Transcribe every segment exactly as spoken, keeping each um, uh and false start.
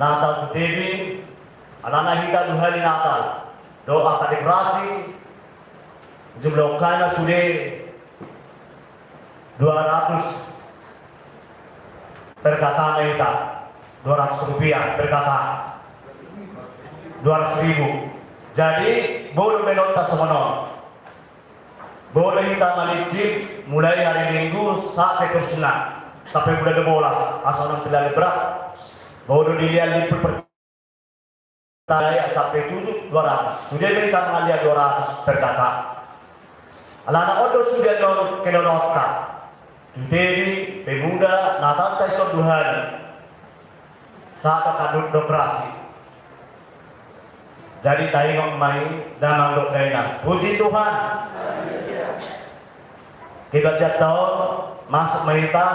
Natal tu Tebing, alana hita dua hali Natal. Dohot angka dekorasi, jumlah angkana sude dua ratus per K K ma hita, dua ratus rupiah per K K, dua ratus ribu. Jadi, boi do menotta songon on. Boi do hita malincip mulai hari Minggu sa-, seterusna sampe bulan dua belas, asa unang terlalu berat. Boi do dilehon limpul per Dayak sampe tujuh, dua ratus. Sude ma hita mangaliat dua ratus per K K. Alana on do sude annon kenonaonta. Tu Tebing, pemuda, Natalta dison dua hali. Sahat angka dekorasi. Jadi taingot ma i damang dohot dainang. Puji Tuhan. Kebaktianta on, masuk ma hita.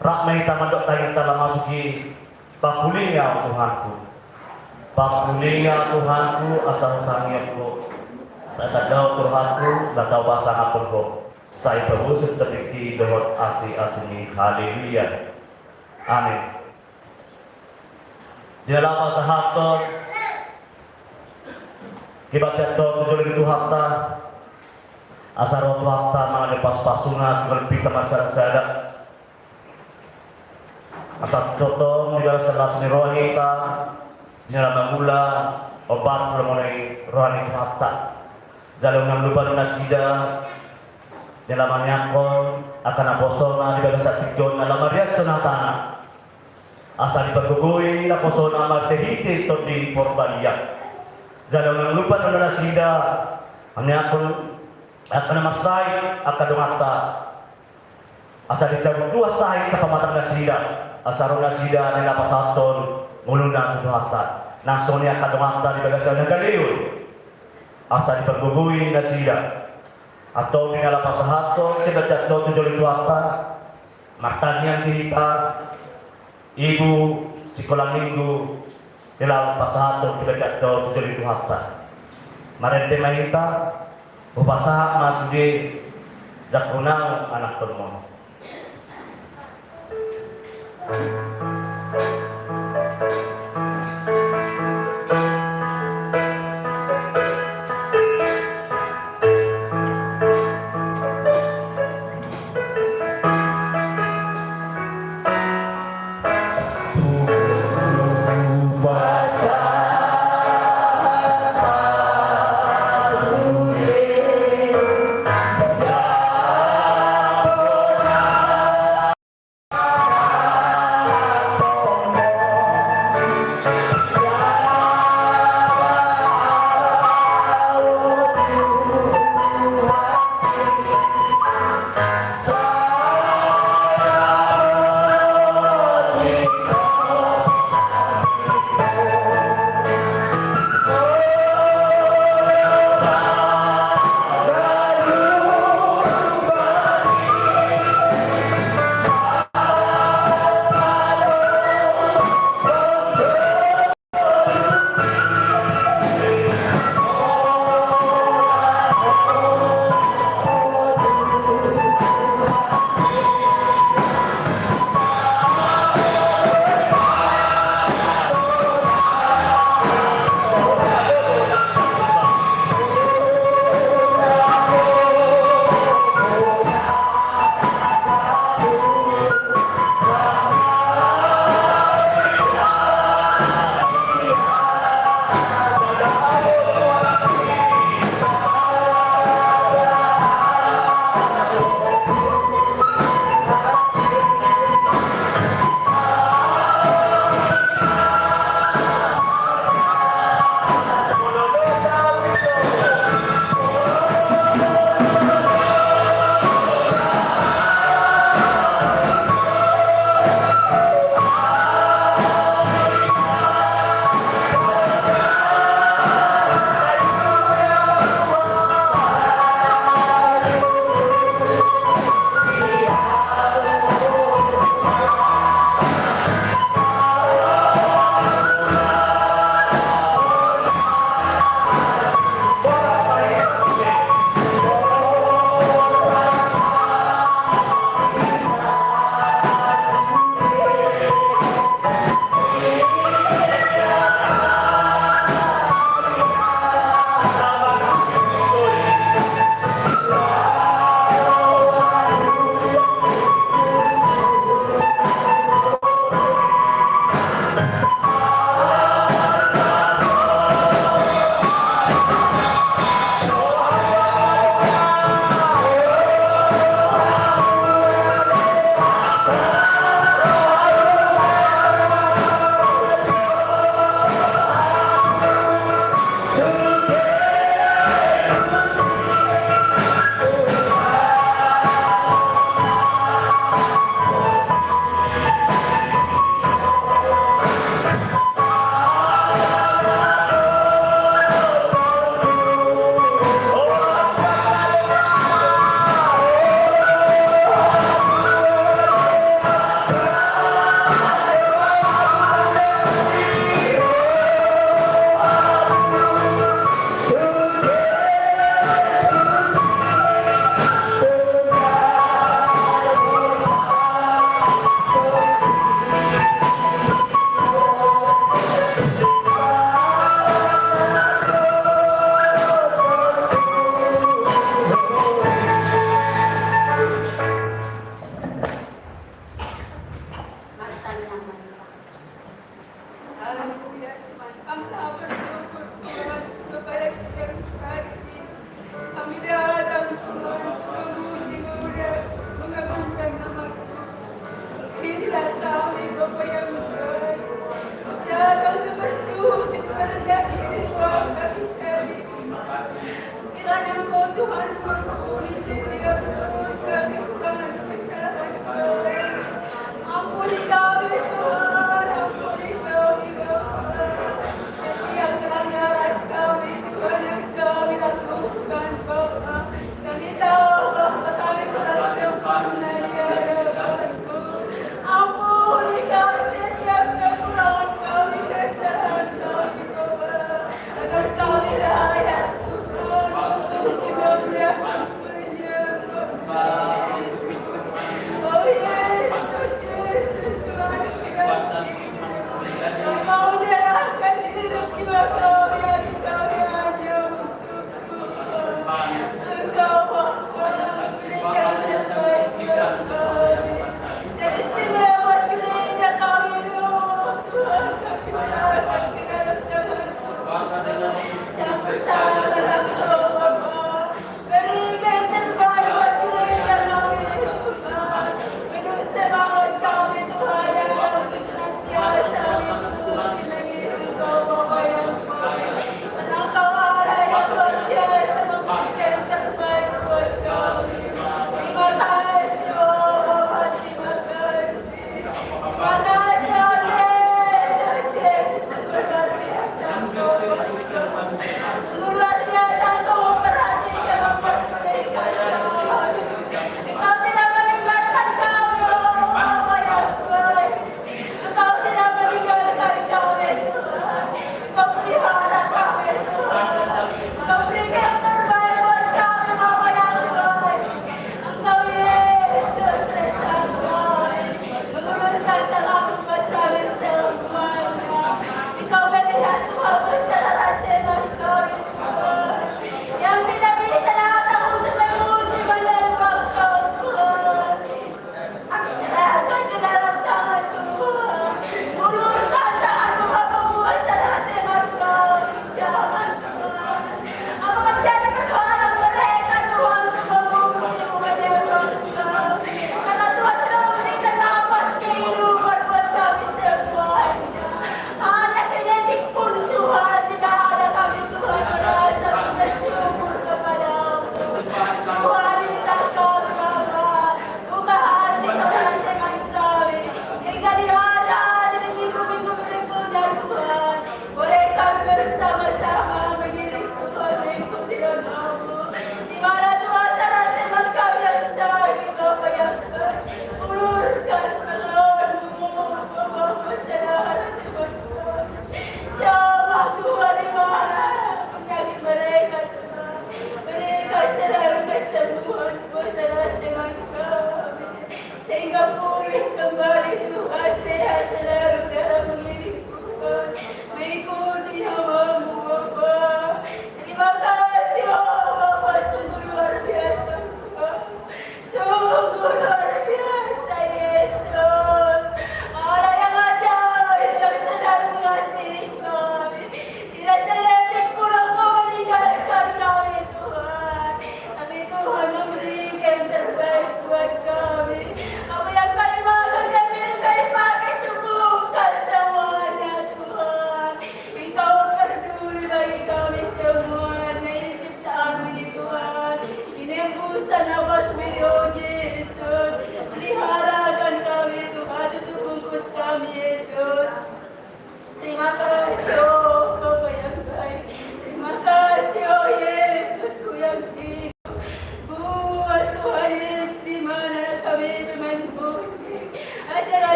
Rap ma hita mandok tangiangta laho masuk i. Pampulingi ahu Tuhanku. Pampulingi ahu Tuhanku, asa hutangihon Ho. Ndang tanda Ho tu rohangku, ndang tau pasangaphon Ho. Sai paboason tingki dohot asi-asimi. Haleluya. Amin. Di na laho pasahathon kebaktianta on tu jolo ni Tuhanta, asa ro Tuhanta mangalehon pasu-pasuna tu ngolunta marsadasada. Asa tongtong dibagas las ni roha hita di na mangula ombar molo molo i roha ni Tuhanta. Jala unang lupa do nasida di na mangeakhon angka naposona di bagasan tingki on na laho mariashon hatana. Asa dipargogoi naposona marhite-hite Tondi Porbadia. Jala unang lupa do nasida mangeakhon angka na marsahit angka donganta. Asa dicabut Tuhan sahit sapamatang nasida, asa ro nasida di na pasahathon ngoluna tu Tuhanta. Nang songon i angka donganta di bagasan na galeon, asa dipargogoi nasida. Antong di na laho pasahathon kebaktianta on tu jolo ni Tuhanta, martangiang di hita. Ibu sikola minggu, di na laho pasahathon kebaktianta on tu jolo ni Tuhanta. Marende ma hita, hupasahat ma sude jangkon ahu anakhonmon.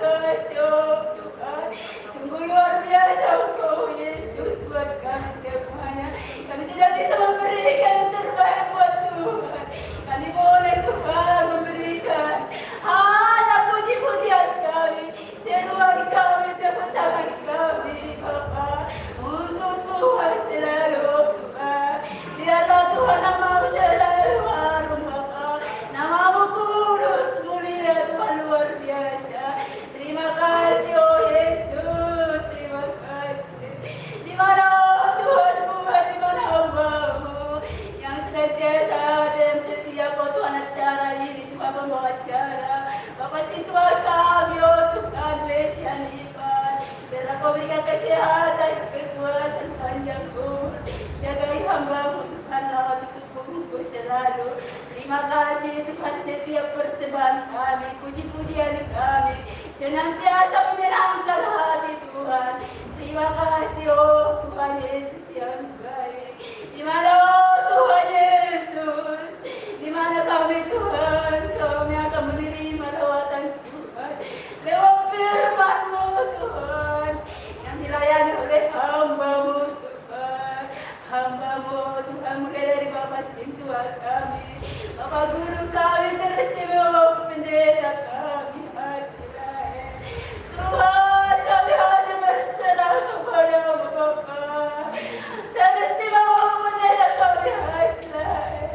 Tuhan, sungguh luar biasa Engkau, Yesus, buat kami semuanya. Kami tidak bisa memberikan yang terbaik buat Tuhan. Kami boleh, Tuhan, memberikan hanya puji-pujian kami, seruan kami, tepuk tangan kami, Bapa, untuk Tuhan selalu, Tuhan. Biarlah, Tuhan, nama-Mu selalu harum, Bapa. Nama-Mu kudus, mulia, Tuhan, luar biasa. Terima kasih, oh Yesus, terima kasih. Di mana, oh Tuhan, buat di mana hamba-Mu yang senantiasa dalam setiap, oh Tuhan, acara ini, Tuhan, pembawa acara. Bapa sintua kami, oh Tuhan, W C Hanifan. Biarlah Kau berikan kesehatan, kekuatan, panjang umur. Jagai hamba-Mu, Tuhan, rawat, tutup, bungkus selalu. Terima kasih, Tuhan, setiap persembahan kami, puji-pujian kami senantiasa menyenangkan hati, Tuhan. Terima kasih, oh Tuhan Yesus yang baik. Di mana, oh Tuhan Yesus, di mana kami, Tuhan, kami akan menerima rawatan, Tuhan, lewat firman-Mu, Tuhan, yang dilayani oleh hamba-Mu, Tuhan. Hamba-Mu, Tuhan, mulai dari Bapa sintua kami, Bapa guru kami teristimewa, Bapa pendeta kami, Tuhan, kami hanya berserah kepada-Mu, Bapa. Teristimewa pendeta kami, Israel.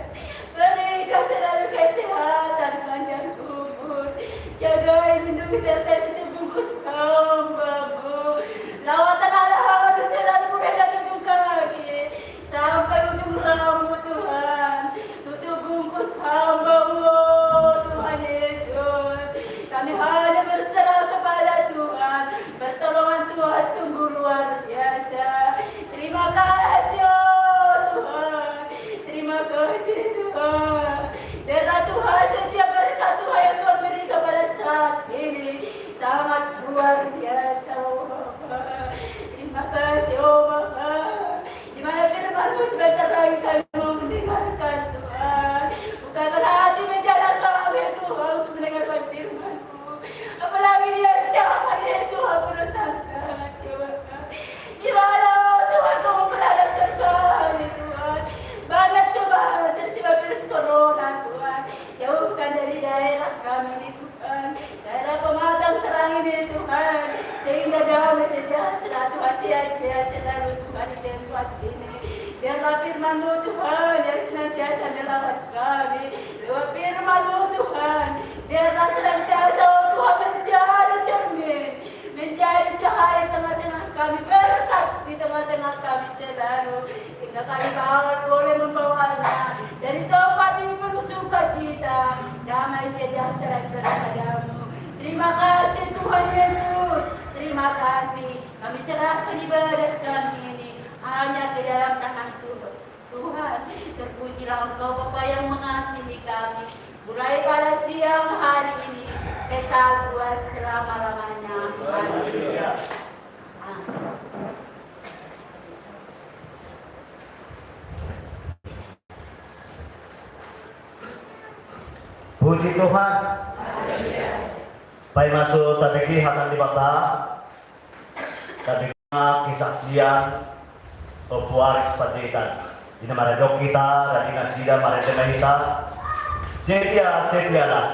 Berikan selalu kesehatan, panjang umur. Jagai, lindungi, sertai, tutup, bungkus hamba-Mu. Lawatan ala hadir selalu, mulai dari ujung kaki sampai ujung rambut, Tuhan. Tutup bungkus hamba-Mu, Tuhan Yesus. Kami hanya berserah kepada Tuhan. Pertolongan Tuhan sungguh luar biasa. Terima kasih, oh Tuhan. Terima kasih, Tuhan. Biarlah, Tuhan, setiap berkat, Tuhan, yang Tuhan berikan pada saat ini sangat luar biasa, oh Bapa. Terima kasih, oh Bapa. Di mana firman-Mu sebentar lagi kami mau mendengarkan, Tuhan. Bukakan hati, menjadi kami, Tuhan, untuk mendengarkan firman-Mu. Apalagi di ancaman ini, Tuhan, penuh tantangan, Tuhan. Di mana, Tuhan, Kau memperhadapkan kami, Tuhan. Banyak cobaan, terus tiba virus corona, Tuhan. Jauhkan dari daerah kami ini, Tuhan. Daerah pematang terang ini, Tuhan, sehingga damai sejahtera, Tuhan, sehat-sehat selalu, Tuhan, di tempat ini. Biarlah firman-Mu, Tuhan, yang senantiasa melawat kami. Lewat firman-Mu, Tuhan, biarlah senantiasa, oh Tuhan, menjadi cermin, menjadi cahaya di tengah-tengah kami, berkat di tengah-tengah kami selalu. Sehingga kami, Tuhan, boleh membawakannya dari tempat ini penuh sukacita, damai sejahtera daripada-Mu. Terima kasih, Tuhan Yesus. Terima kasih. Kami serahkan ibadah kami ini hanya ke dalam tangan Tuhan. Tuhan, terpujilah Engkau, Bapa yang mengasihi kami, mulai pada siang hari ini, kekal buat selama-lamanya. Amin. Puji Tuhan. Paima so tabege hata ni Debata, tabege ma kesaksian Ompu Aris Panjaitan. Di na marende hita, di na marende ma hita. Setia, setialah.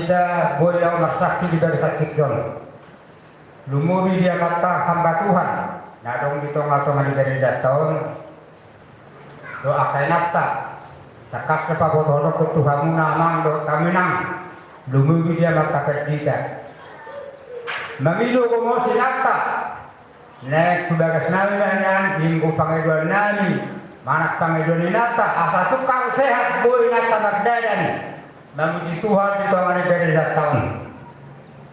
Nasida boi laho marsaksi di bagasan tingki on. Lumobi di Amanta hamba Tuhan na adong di tonga-tonga ni garejanta on dohot angka inanta. Tangkas do pabotohononku tu hamuna amang dohot hamu inang. Lumobi di Amanta Pandita. Mangido gomos inanta. Naeng tu bagas nami ma nian, ingkon pangidoan nami manang pangidoan inanta asa tung sehat boi inanta mardalan mamuji Tuhan di tonga ni garejanta on.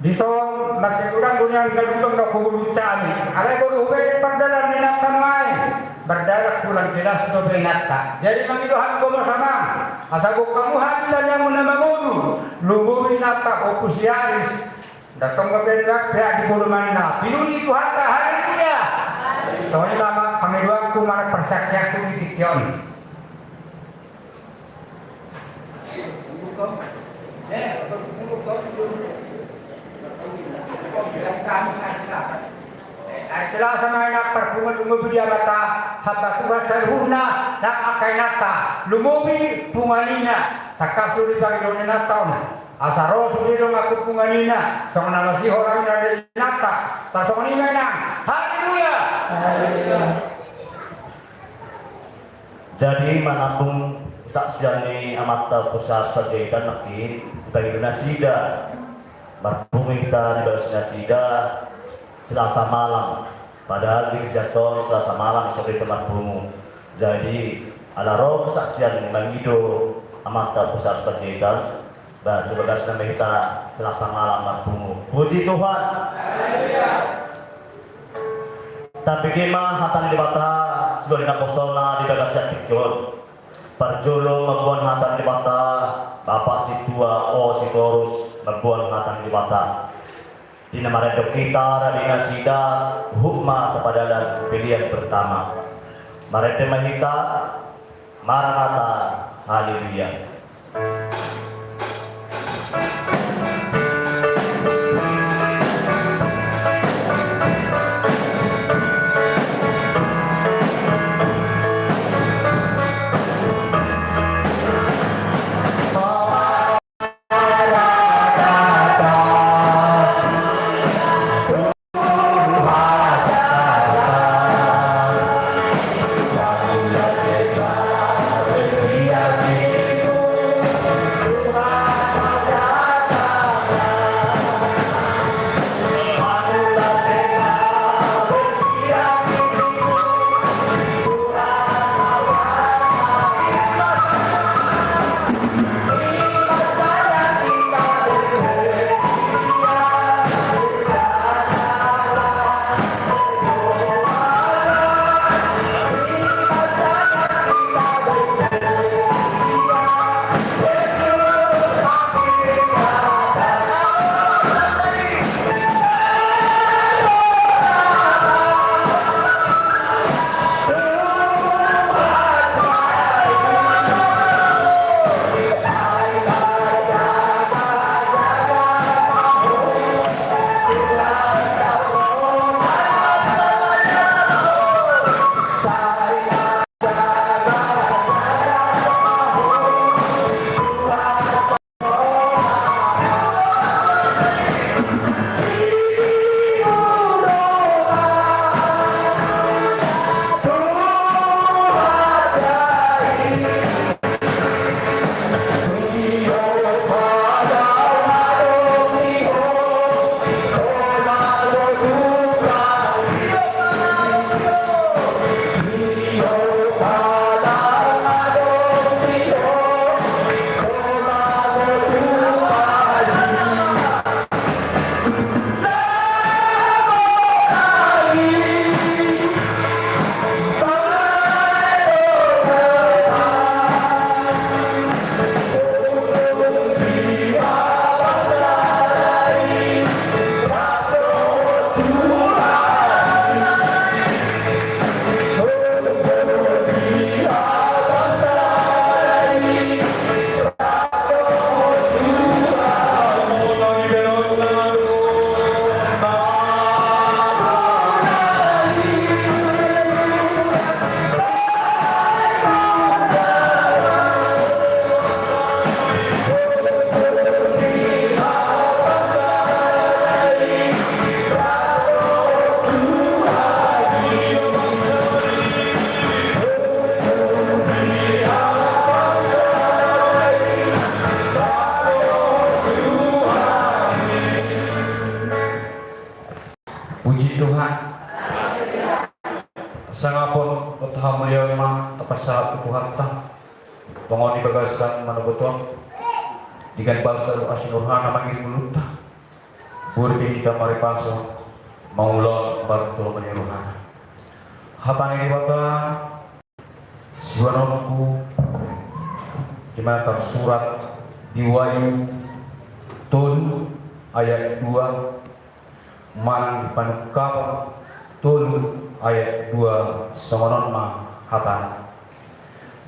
Dison marhite godang do nian gabe godang do hugoluhon hami, alai molo hubaen pardalan ni inanta nuaeng, mardalan hurang jelas dope inanta. Jadi mangido hami gomos amang, asa gok hamu hami taniamu na mangolu, lumobi inanta Ompu Siaris. Datong ma pe, pe, di polomanna. Pinuji Tuhanta, haleluya. Songon i ma pangidoanku manang parsaksianku di tingki on. Silasa ma inang parpunguan, lumobi di Amanta hamba Tuhan saluhutna, nang angka inanta, lumobi punguan ina, tangkas do di pangidoan inanta on. Asa ro sude donganku punguan ina, songon na masihol hami na di inanta, tarsongon i ma inang. Haleluya. Haleluya. Jadi manambung kesaksian ni amanta Ompu Siaris Panjaitan nangkin, dipangido nasida, marpungu hita di bagas nasida, Selasa malam. Padahal di gereja on Selasa malam so hita marpungu. Jadi ala ro kesaksian mangido amanta Ompu Siaris Panjaitan, ba tu bagasna ma hita Selasa malam marpungu. Puji Tuhan. Tapingki ma hata ni Debata sibahen naposona di bagas sian tingki on. Parjolo mamboan hata ni Debata Bapa Sintua O Sitorus, mamboan hata ni Debata. Di na marende hita, rade nasida, huhut ma tapadalan pelean pertama. Marende ma hita, Maranatha, haleluya. Sangapon dohot hamuliaon ma tapasahat tu Tuhanta, tongon di bagasan manogot on, denggan pasa dohot asi ni rohana mangiring ngolunta, boi pe hita marripaso mangulahon parjolo ni rohana. Hata ni Debata, siboanonku, di mana tarsurat di Wahyu tolu ayat dua, manang di Panungkapon tolu ayat dua, songon on ma hatana: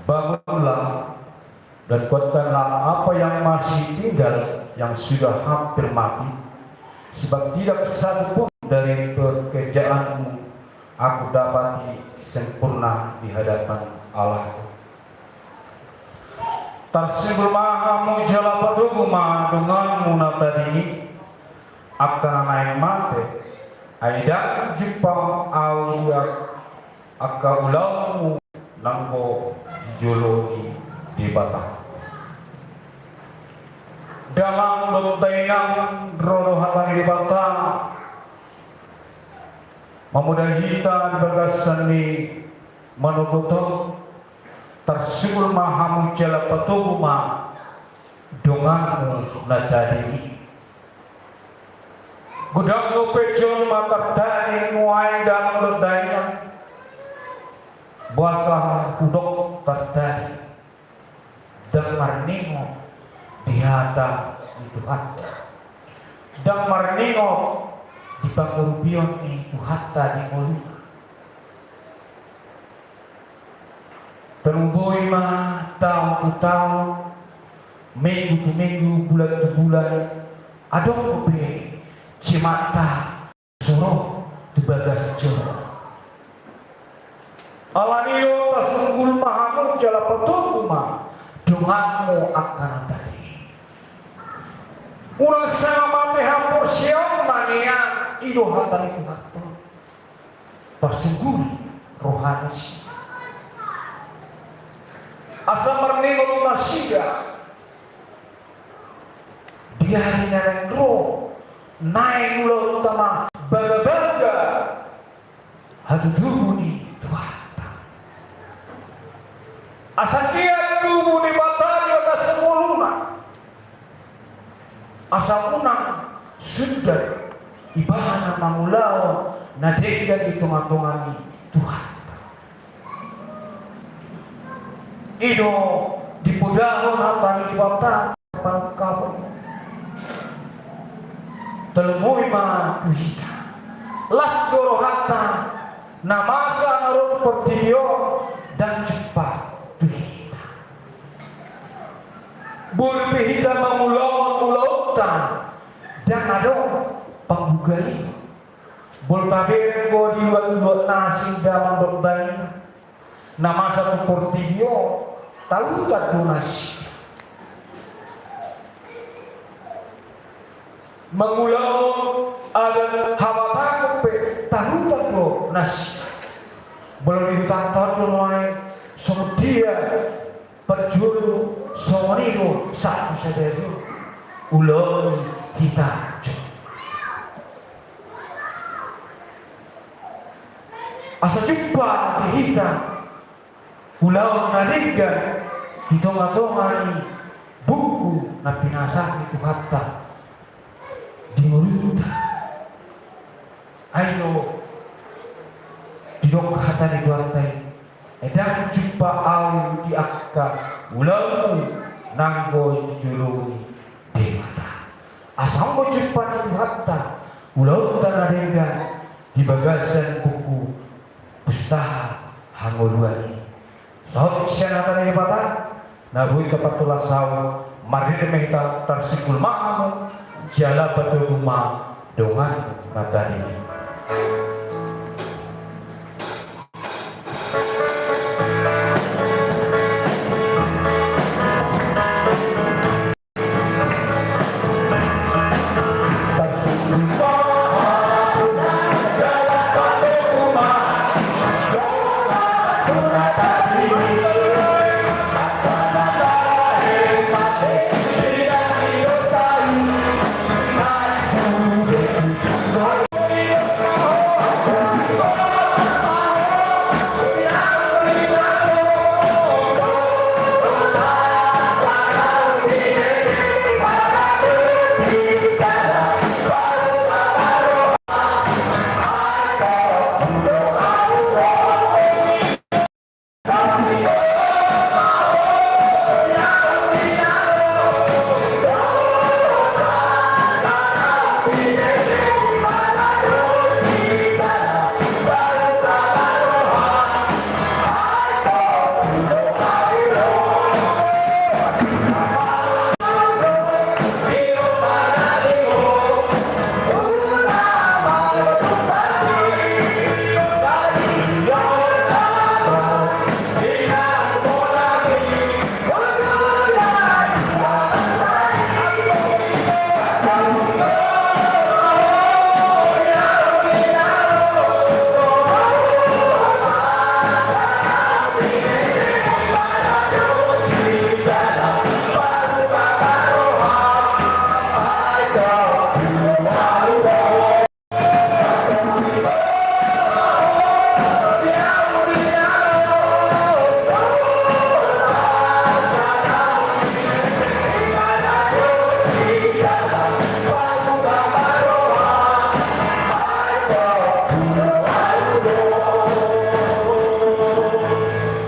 Bangunlah dan kuatkanlah apa yang masih tinggal, yang sudah hampir mati, sebab tidak satu pun dari pekerjaanmu Aku dapati sempurna di hadapan Allahku. Tarsinggul ma hamu jala patogu ma donganmu na tading i, angka na naeng mate, ai ndang jumpa ahu di angka ulaonmu nanggo di jolo ni Debata. Damang dohot dainang, ro do hata ni Debata mamodai hita di bagasan ni manogot on. Tarsinggul ma hamu jala patogu ma donganmu na tading i. Godang dope jolma tartading, nuaeng damang dohot dainang, boasa hudok tartading, ndang marningot di hata ni Tuhanta, ndang marningot di pangurupion ni Tuhanta di ngoluna. Tarlumobi ma taon tu taon, minggu tu minggu, bulan tu bulan, adong dope jemaatta so ro tu bagas joro. Alani i do, tarsinggul ma hamu jala patogu ma donganmu angka na tading i. Unang sanga mate haporseaonna, ninna i do hata ni Tuhanta. Tarsinggul roha nasida, asa marningot nasida. Di ari na naeng ro, naeng ulaonta ma bangabangga hatutubu ni Tuhanta. Asa anggiat tubu Debata di bagasan ngoluna, asa unang sundat ibana mangulahon na denggan di tongatonga ni Tuhanta. I do dipodahon hata ni Debata Panungkapon. Tarlumobi ma tu hita. Las do rohanta, na masa na ro tu portibi on ndang jumpa tu hita. Boi pe hita mangulahon ulaonta, ndang adong panggugaon. Molo tabereng do di luat-luat na asing, damang dohot dainang, na masa tu portibi on, tahutan do nasida. Mangulahon adat habatahon pe tahutan do nasida. Molo di hutanta on do nuaeng songon dia parjolo, songon i do sahat tu sadari on ulaon ni hita jolma. Asa jumpa di hita ulaon na denggan di tongatonga ni buku na pinasahat ni Tuhanta di ngolunta. Ai do didok hata ni Tuhanta i: Ndang jumpa ahu di angka ulaonmu nanggo di jolo ni Debata. Asa anggo jumpa ni Tuhanta ulaonta na denggan di bagasan buku Pustaha Hangoluan i. Saut sian hata ni Debata, na boi tapatulas ahu, marende ma hita, tarsinggul ma hamu jala patogu ma dongan na tading i.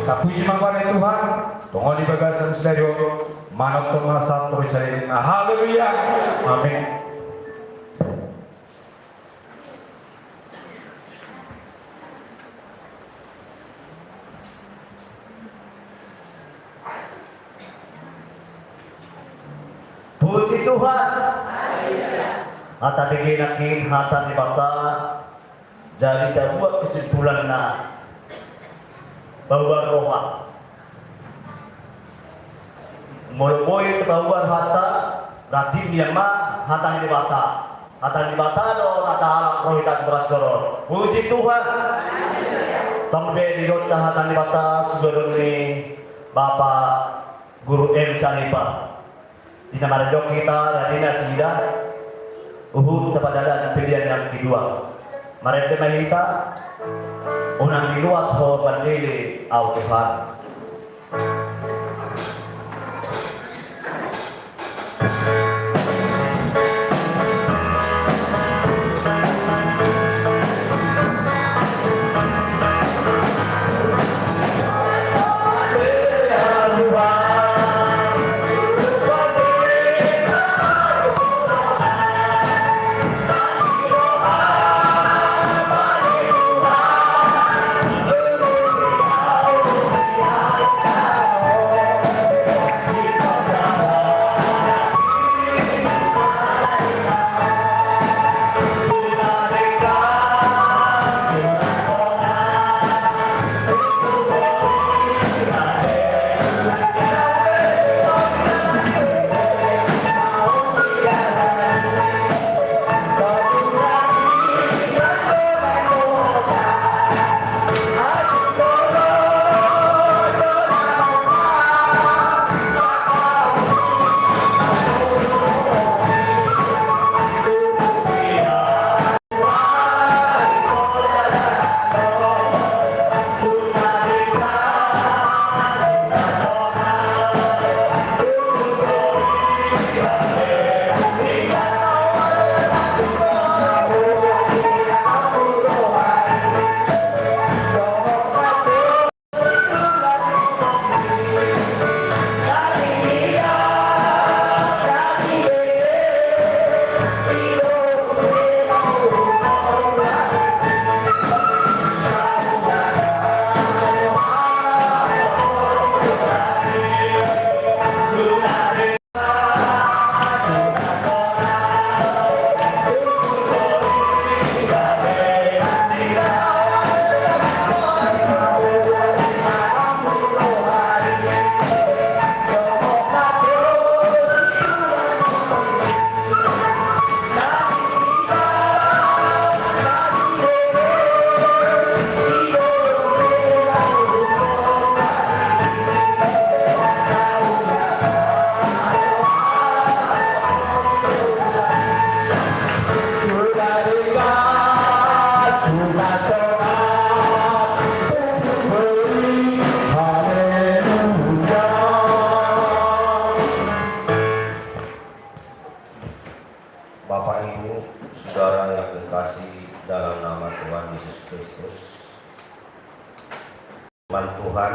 Tapuji ma Tuhan, tongon di bagasan sadari on, manongtong ma sahat tu sadari on. Haleluya. Amin. Puji Tuhan. Hata dengke nangkin hata ni Debata. Jadi tabuat kesimpulanna, paboa roha. Molo boi tapaboa hata, berarti nian ma hata ni Debata. Hata ni Debata do na tahalap roha hita tu bagas on. Puji Tuhan. Tong be didok hata ni Debata sian Bapa Guru M Saripa. Di na marende hita, rade nasida, huhut tapadalan pelean yang kedua. Marende ma hita, unang diluas Ho pandele au Tuhan. Bapak, Ibu, Saudara yang kekasih dalam nama Tuhan Yesus Kristus, firman Tuhan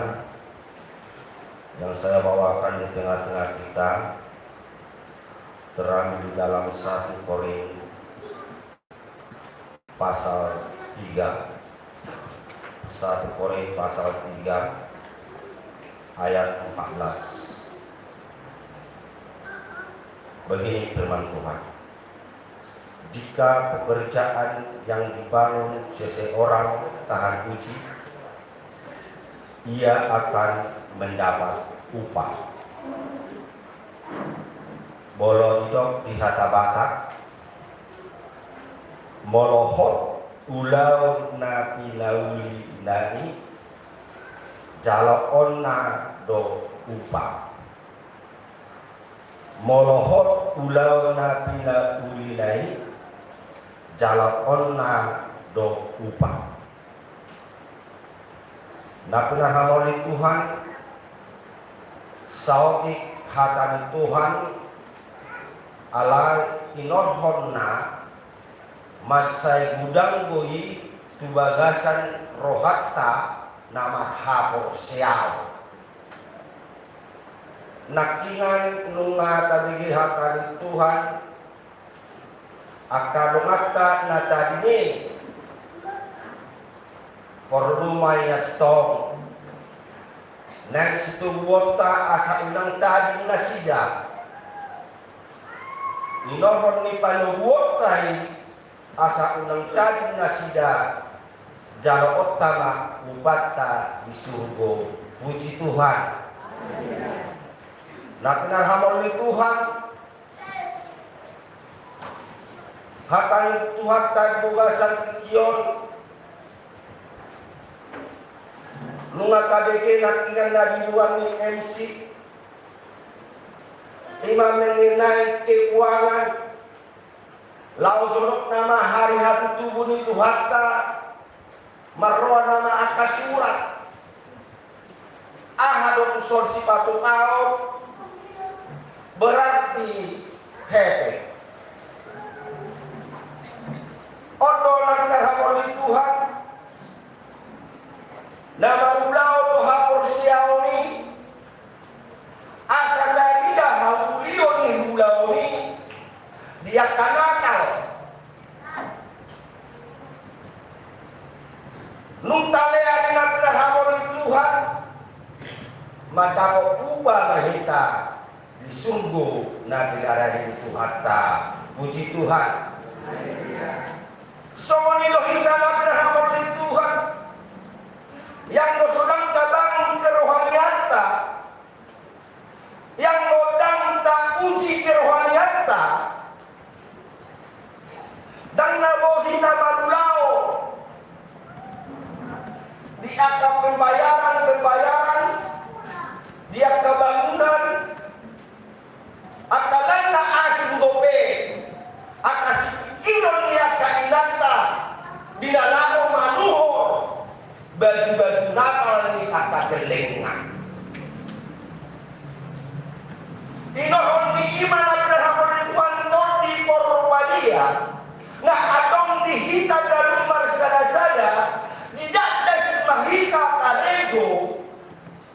yang saya bawakan di tengah-tengah kita terambil dalam satu Korin pasal tiga, satu Korin pasal tiga ayat empat belas. Begini firman Tuhan, "Jika pekerjaan yang dibangun seseorang tahan uji, ia akan mendapat upah." Molo didok di hata Batak, molo hot ulaon na pinaulina i, jaloonna do upa. Molo hot ulaon na pinaulina i, jaloonna do upa. Na pinarhamoali Tuhan, saotik hata ni Tuhan, alai inorhonna mansai godang do i tu bagasan rohanta na marhaporseaon. Nangkiningan nunga tabege hata ni Tuhan, angka donganta na tading i, porlu ma i antong naeng sitoguonta asa unang tading nasida. Inorhon ni panoguonta i asa unang tading nasida, jaloonta ma upanta di surgo. Puji Tuhan. Na pinarhamoali Tuhan, hata ni Tuhanta di bagasan tingki on, nunga tabege nangkiningan na di luar ni M C, ima mengenai keuangan. Laho jonok nama ari hatutubu ni Tuhanta, marroha nama angka surat. Aha do tuson sipatupaon? Berarti hepeng. On do na pinarhamoali Tuhan, na marulaon do haporseaon i, asa tarida haulion ni ulaon i di angka Natal. Nunga talea di na pinarhamoali Tuhan, mandapot upa ma hita di surgo na pinarade ni Tuhanta. Puji Tuhan. Songon i do hita na pinarhamoali Tuhan, ianggo so ndang tabangun kerohanianta, ianggo ndang tauji kerohanianta, ndang na boi hita marulaon di angka pembayaran-pembayaran, di angka bangunan, angka na asing dope angka sipingkiron ni angka inanta di na laho manuhor baju-baju Natal ni angka gellengna. Inorhon ni i ma na pinarhamoali Tuhan, Tondi Porbadia, na adong di hita ganup marsada-sada, didakdas ma hita karejo,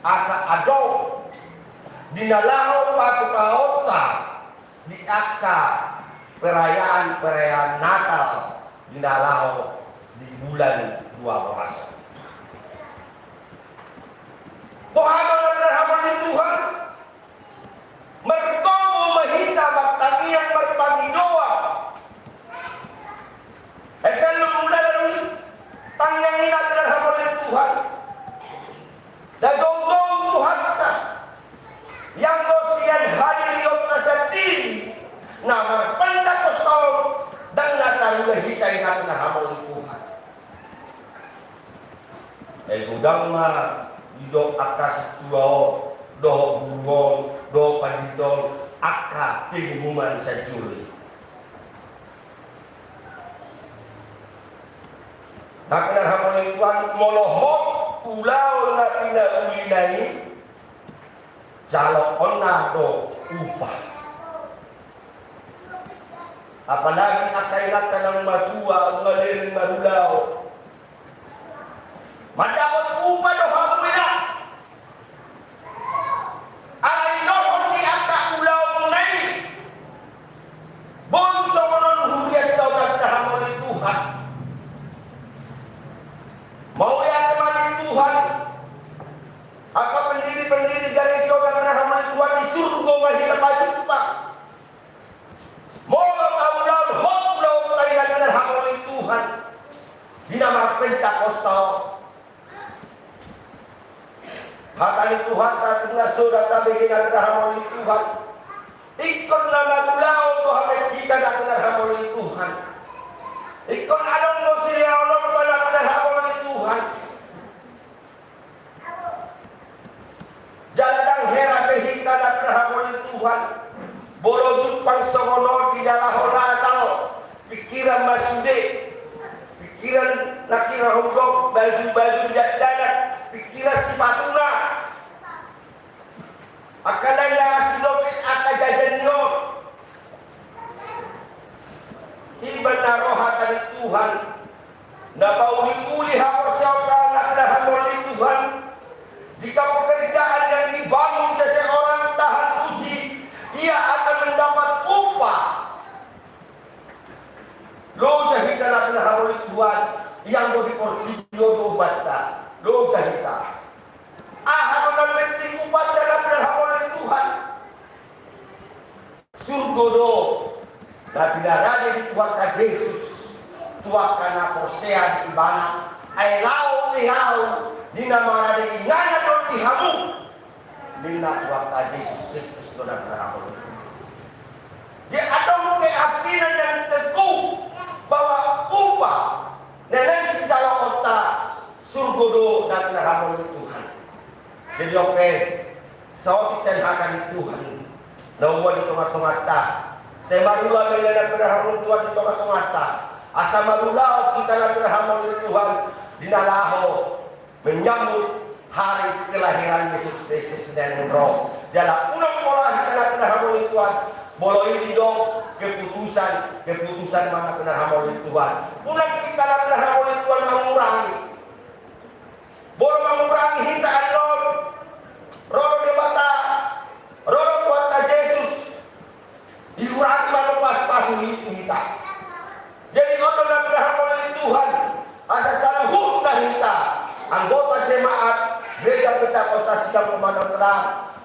asa adong di na laho patupaonta di angka perayaan-perayaan Natal di na laho di bulan dua belas. Boha do na pinarhamoali Tuhan? Margogo ma hita martangiang marpangidoan. Esa lu mula lalu tangiang i na pinarhamoali Tuhan. Dagogo Tuhanta, ianggo sian hadirionta sandiri na marpenda koston, ndang na tarula hita i na pinarhamoali Tuhan. Ai godang ma didok angka sintua on, dohot guru on, dohot pandita on, angka pengumuman sajolo i. Na pinarhamoali Tuhan, molo hot ulaon na pinaulina i, jaloonna do upa. Apalagi angka inanta naung matua, nunga leleng marulaon, mandapot upa do hamu, inang. Alai dohot di angka ulaonmuna i, boi songon on hurianta on na pinarhamoali Tuhan. Mauliate ma di Tuhan angka pendiri-pendiri gareja on na pinarhamoali Tuhan, di surgo ma hita pajumpa. Molo taulaon hot ulaonta i na pinarhamoali Tuhan, di na marpenta kosta on. Hata ni Tuhanta, tung na so tabege na pinarhamoali Tuhan, ingkon na marulaon do hami hita na pinarhamoali Tuhan. Ingkon adong do silehononta na pinarhamoali Tuhan. Jala ndang heran be hita na pinarhamoali Tuhan, molo jumpang songon on di na laho Natal, pingkiran ma sude, pingkiran na kira hudok, baju-baju di dakdanak, pingkiran sepatuna. Angka lae na asi dope angka jajan ni on. Iba na ro hata ni Tuhan, na pauli-uli haporseaonta na pinarhamohon ni Tuhan. Jika pekerjaan yang dibangun seseorang tahan uji, ia akan mendapat upah. Loja hita na pinarhamohon ni Tuhan, ianggo di portibi on do umpamanta. Loja hita. Aha do na penting umpamanta na pinarhamohon ni Tuhan? Surgo do na pinarade ni Tuhanta Jesus tu angka na porsea di Ibana. Ai laho pe ahu di na marade inganan on di hamu. Ninna Tuhanta Jesus Kristus do na pinarhamohon. Jadi adong keyakinan yang teguh bahwa upah na naeng sijaloonta surgo do na pinarhamohon ni Tuhan. Jadi oke, saotik sian hata ni Tuhan na ua di tonga-tonganta. Sai marula ma i na pinarhamohon ni Tuhan di tonga-tonganta. Asa marula hita na pinarhamohon ni Tuhan di na laho menyambut hari kelahiran Yesus Kristus na naeng ro. Jala unang pola hita na pinarhamohon ni Tuhan, molo i didok keputusan, keputusan ma na pinarhamohon ni Tuhan. Unang hita na pinarhamohon ni Tuhan mangurangi. Molo mangurangi hita annon, ro do Debata, ro do Tuhanta Jesus. Diurangi ma pasu-pasu i tu hita. Jadi on do na pinarhamohon ni Tuhan, asa saluhutna hita anggota jemaat Gereja Pentakosta Sidang Pematang Terang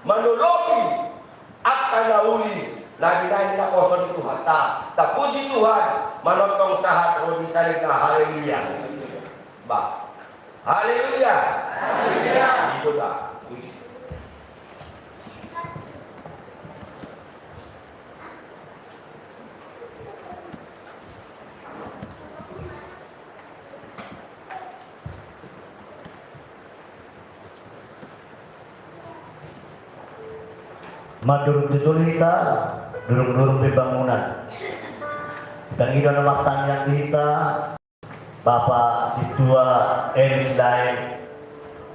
manolopi angka na uli na binahen naposo ni Tuhanta. Tapuji Tuhan, manongtong sahat ro di saleleng na. Haleluya. Ba. Haleluya. Haleluya. Itu ba. Puji. Mandurung tu jolo hita, durung-durung pe bangunan. Tangido na martangiang di hita. Bapa Sintua Eni Silaen,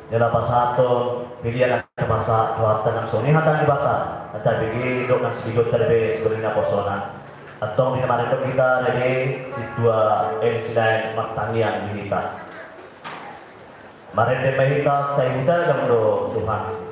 jala pasahathon pilihan na pasahat tu hata nang songon i hata ni Debata, na tabege dohot nang sibigot tabege siborngin naposona. Antong di na marende hita, rade Sintua Eni Silaen martangiang di hita. Marende ma hita sai hutadang do Tuhan.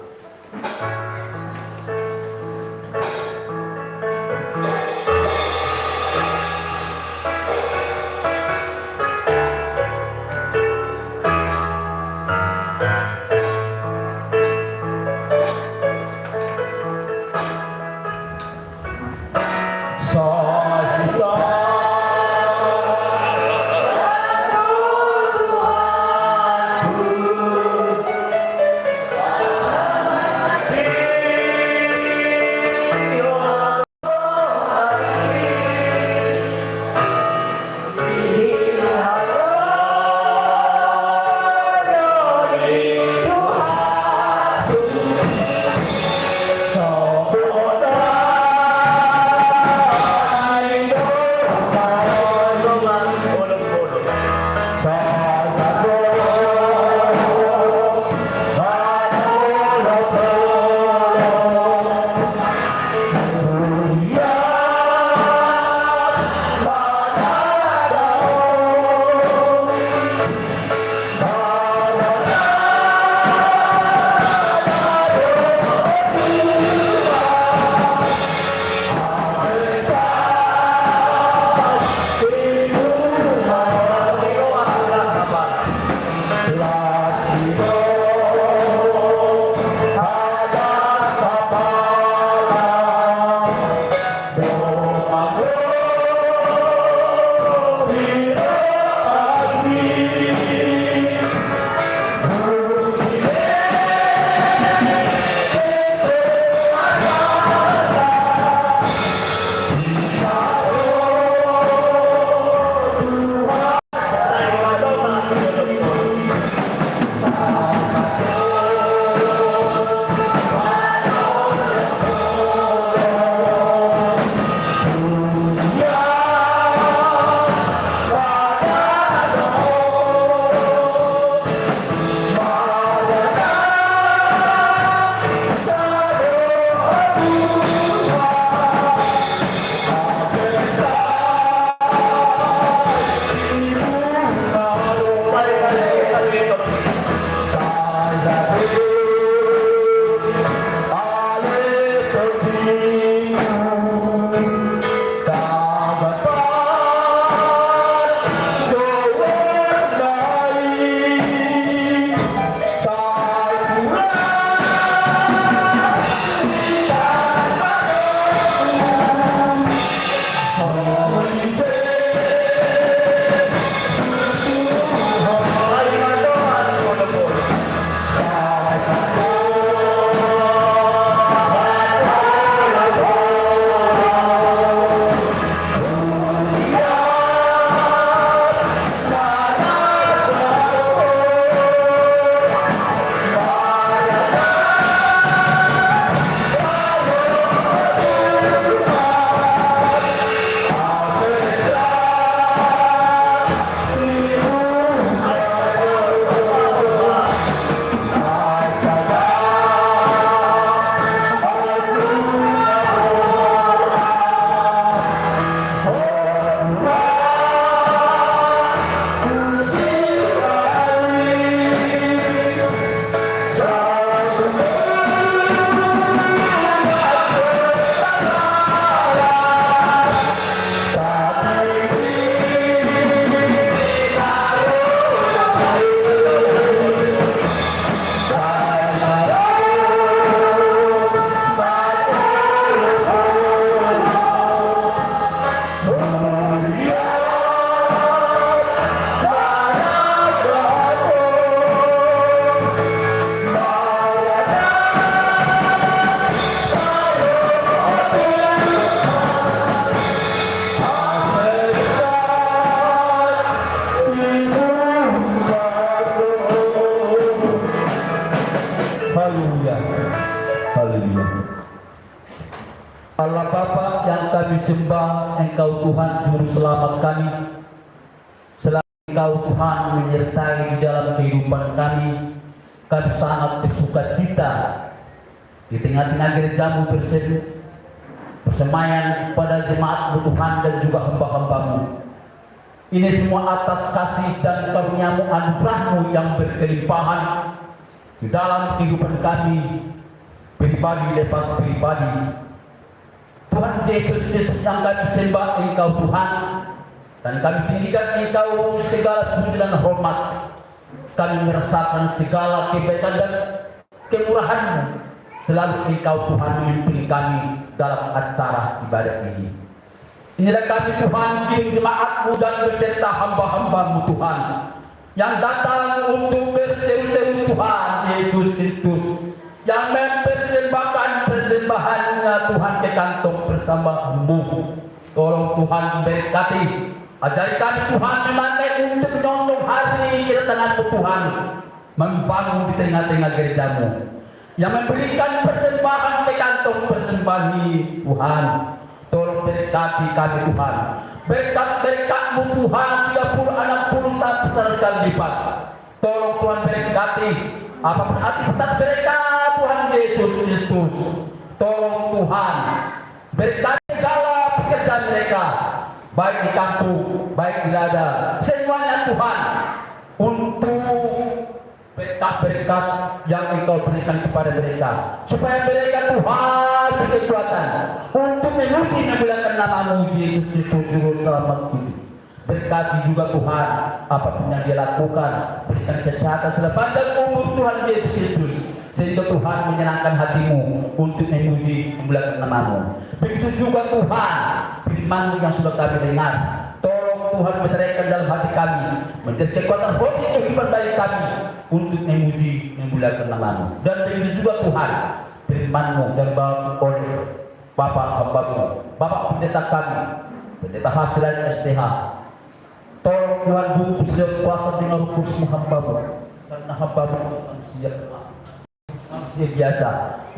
Haleluya. Haleluya. Allah Bapa yang kami sembah, Engkau Tuhan Juru Selamat kami. Selalu Engkau Tuhan menyertai di dalam kehidupan kami. Kami sangat bersukacita di tengah-tengah gerejamu bersem-, bersemayam pada jemaatmu Tuhan dan juga hamba-hambamu. Ini semua atas kasih dan karuniamu, anugerahmu yang berkelimpahan di dalam kehidupan kami pribadi lepas pribadi. Tuhan Yesus Kristus yang kami sembah, Engkau Tuhan, dan kami tinggikan Engkau segala puji dan hormat. Kami merasakan segala kebaikan dan kemurahan-Mu. Selalu Engkau Tuhan memimpin kami dalam acara ibadah ini. Inilah kami Tuhan, jemaat-Mu dan beserta hamba-hamba-Mu Tuhan, yang datang untuk berseru-seru Tuhan Yesus Kristus, yang mempersembahkan persembahannya Tuhan ke kantong bersama-Mu. Tolong Tuhan berkati, ajari kami Tuhan memakai untuk menyongsong hari kedatangan-Mu Tuhan, membangun di tengah-tengah gereja-Mu, yang memberikan persembahan ke kantong persembahan ini, Tuhan. Tolong berkati kami, Tuhan. Berkat-berkat-Mu, Tuhan, tiga puluh, enam puluh, sampai seratus kali lipat. Tolong Tuhan berkati apapun aktivitas mereka, Tuhan Yesus Kristus. Tolong Tuhan berkati segala pekerjaan mereka, baik di kampung, baik di ladang. Semuanya Tuhan, untuk berkat-berkat yang Engkau berikan kepada mereka, supaya mereka Tuhan diberi kekuatan untuk memuji memuliakan nama-Mu Yesus Kristus Juru Selamat itu. Berkati juga Tuhan apapun yang dia lakukan, berikan kesehatan sepanjang umur Tuhan Yesus Kristus, sehingga Tuhan menyenangkan hati-Mu untuk memuji memuliakan nama-Mu. Begitu juga Tuhan, firman-Mu yang sudah kami dengar, tolong Tuhan mencerdaskan dalam hati kami, menjadi kekuatan hati kehidupan bagi kami untuk memuji memuliakan nama-Mu. Dan begitu juga Tuhan, firman-Mu yang dibawa oleh Bapak hamba-Mu, Bapak Pendeta kami, Pendeta Hasilan S T H. Tolong Tuhan bungkus dengan kuasa dengan Roh Kudus-Mu hamba-Mu, karena hamba-Mu manusia lemah, manusia biasa.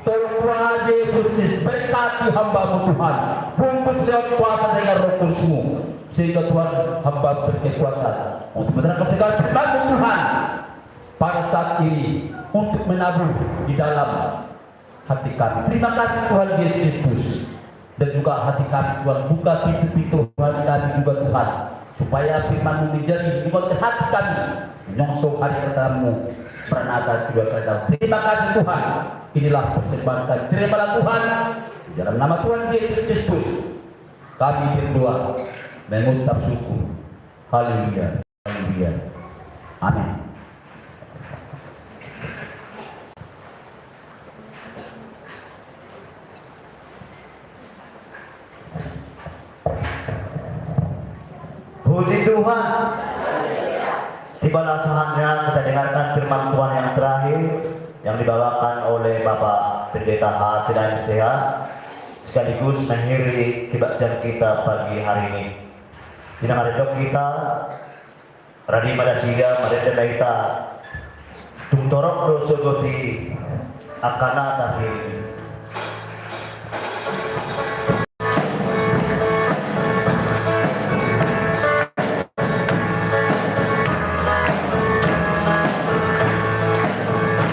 Tolong Tuhan Yesus Kristus, berkati hamba-Mu Tuhan, bungkus dengan kuasa dengan Roh Kudus-Mu, sehingga Tuhan hamba berkekuatan untuk menerangkan segala firman-Mu Tuhan pada saat ini, untuk menabur di dalam hati kami. Terima kasih Tuhan Yesus Kristus. Dan juga hati kami Tuhan, buka pintu-pintu hati kami juga Tuhan, supaya firman-Mu menjadi buka hati kami, menyongsong hari kedatangan-Mu, Maranatha kedua kali datang. Terima kasih Tuhan. Inilah persembahan kami. Terimalah Tuhan. Di dalam nama Tuhan Yesus Kristus kami berdoa, mengucap syukur. Haleluya. Haleluya. Amin. Puji Tuhan. Tibalah saatnya kita dengarkan firman Tuhan yang terakhir yang dibawakan oleh Bapak Pendeta Hasilan S T H, sekaligus mengakhiri kebaktian kita pagi hari ini. Di na marende hita, radi ma nasida, marende ma hita. Tung torop do sogot i angka na tarhirim i.